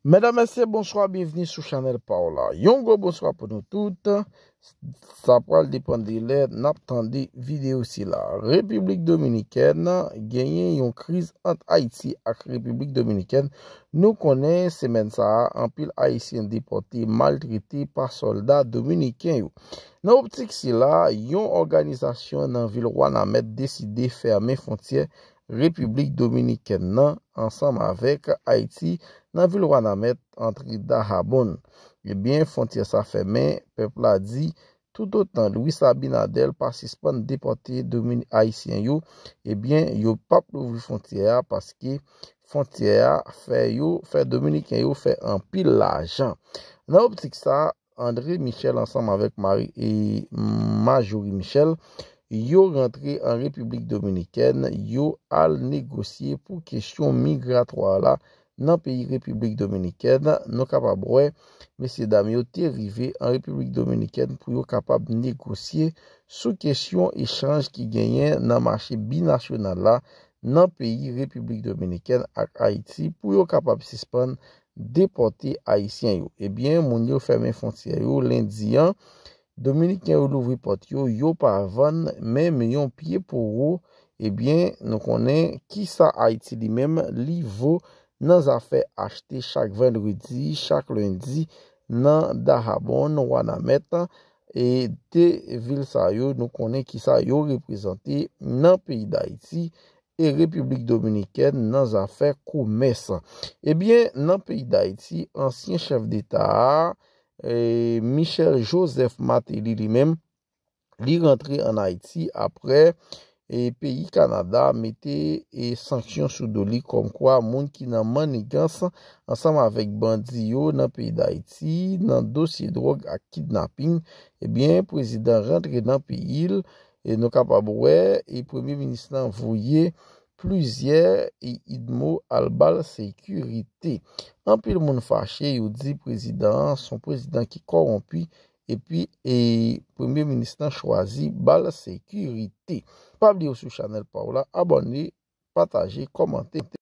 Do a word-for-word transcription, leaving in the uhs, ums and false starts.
Medam, mesye, bonswa, byenvni sou chanèl pa w la. Yon gwo bonswa pou nou tout. Sa pral depann de lè n ap tande videyo sila. Repiblik Dominikèn genyen yon kriz ant Ayiti ak Repiblik Dominikèn. Nou konnen semèn sa a, anpil Ayisyen depòte, maltrete pa sòlda dominiken yo. Nan optik sila, yon òganizasyon nan vil Wanament deside fèmen fwontyè Repiblik Dominikèn nan ansanm avèk Ayiti nan vil Wanament antre Dahabon. Ebyen, fwontyè sa fèmen, pèp la di, toutotan Luis Abinader pa sispann depòte Domin-, Ayisyen yo, ebyen, yo p ap louvri fwontyè a paske fwontyè a fè yo, fè Dominiken yo fè anpil lajan. Nan optik sa, André Michel ansanm avèk Mari e Majorie Michel, yo rantre an Repiblik Dominikèn, yo al negosye pou kesyon migratwa la nan peyi Repiblik Dominikèn. Nou kapab wè, mesyedam yo te rive an Repiblik Dominikèn pou yo kapab negosye sou kesyon echanj ki genyen nan mache binasyonal la nan peyi Repiblik Dominikèn ak Ayiti pou yo kapab sispann depòte Ayisyen yo. Ebyen, moun yo fèmen fwontyè yo lendi an. Dominiken yo louvri pòt yo, yo pa vann menm yon pye powo. Ebyen, nou konnen kisa Ayiti li menm li vo nan zafè achte chak vandredi, chak lendi nan Dahabon, Wanament, e de vil sa yo, nou konnen kisa yo reprezante nan peyi Dayiti e Repiblik Dominikèn nan zafè komès. Ebyen, nan peyi Dayiti, ansyen chèf deta a, e, Michel Joseph Martelly li menm, li rantre ann Ayiti apre, e, peyi Kanada mete, e, sanksyon sou do li kòmkwa moun ki nan mannigans ansanm avèk bandi yo nan peyi Dayiti, nan dosye dwòg ak kidnaping, ebyen, prezidan rantre nan peyi l, e nou kapab wè, e premye minis lan voye plizyè, e, idmo al ba l sekirite. Anpil moun fache, yo di prezidan an se yon prezidan ki kòwonpi, epi, e premye minis lan chwazi ba l sekirite. Pa bliye w sou chanèl pa w la, abòne, pataje, kòmante.